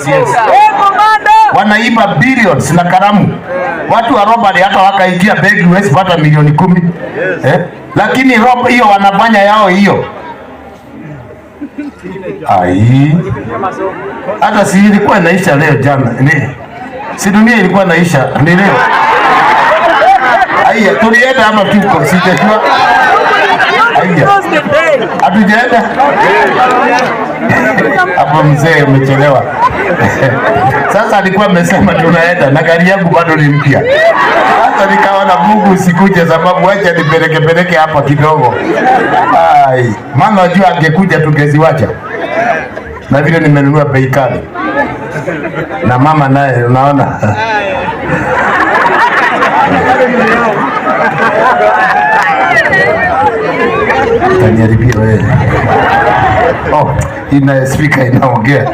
Yes. Wanaiba billions na kalamu. Watu wa robbery hata wakaingia benki huwezi pata milioni 10. Eh? Lakini rob hiyo wanafanya yao hiyo. Ai. Hata si ilikuwa inaisha leo jana. Ni si dunia ilikuwa inaisha ni leo. Aiya, tulienda ama tuko sijajua. Aiya. Hatujaenda? Hapo mzee umechelewa. Sasa alikuwa amesema tunaenda na gari yangu bado ni mpya. Sasa nikaona Mungu usikuje, sababu wacha nipeleke peleke hapa kidogo. Ai, maana najua angekuja tungeziwacha. Na vile nimenunua bei kali. Na mama naye unaona. Utaniharibia wewe. Oh, ina speaker inaongea.